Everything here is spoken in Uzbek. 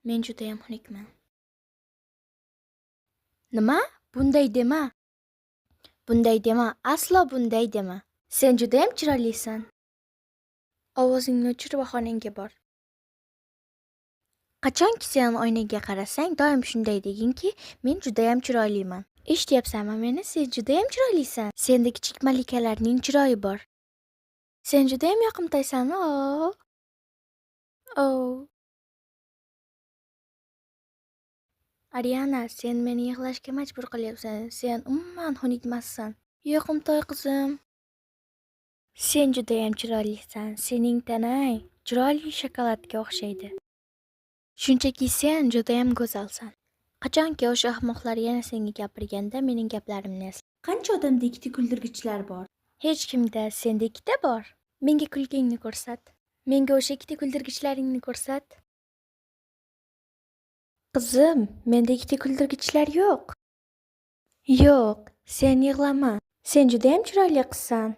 Men judayam xunukman. Nima? Bunday dema. Bunday dema, aslo bunday dema. Sen judayam chiroylisan. Ovozingni o'chir va xonangga bor. Qachonki sen oynaga qarasang, doim shunday deginki, men judayam chiroyliman. Eshityapsanmi meni? Sen judayam chiroylisan. Senda kichik malikalarning chiroyi bor. Sen judayam yoqimtoysan. O. O. Ariana, sen meni yig'lashga majbur qilyapsan. Sen umuman xunukmassan. Yoqimtoy qizim. Sen judayam chiroylisan. Sening tanang chiroyli shokoladga o'xshaydi. Shunchaki sen judayam go'zalsan. Qachonki o'sha ahmoqlar yana senga gapirganda mening gaplarimni esla. Qancha odamda ikkita kuldirgichlar bor? Hech kimda, senda ikkita bor. Menga kulgingni ko'rsat. Menga o'sha ikkita kuldirgichlaringni ko'rsat. Qizim, menda ikkita kuldirgichlar yo'q. Yo'q, sen yig'lama. Sen judayam chiroyli qizsan.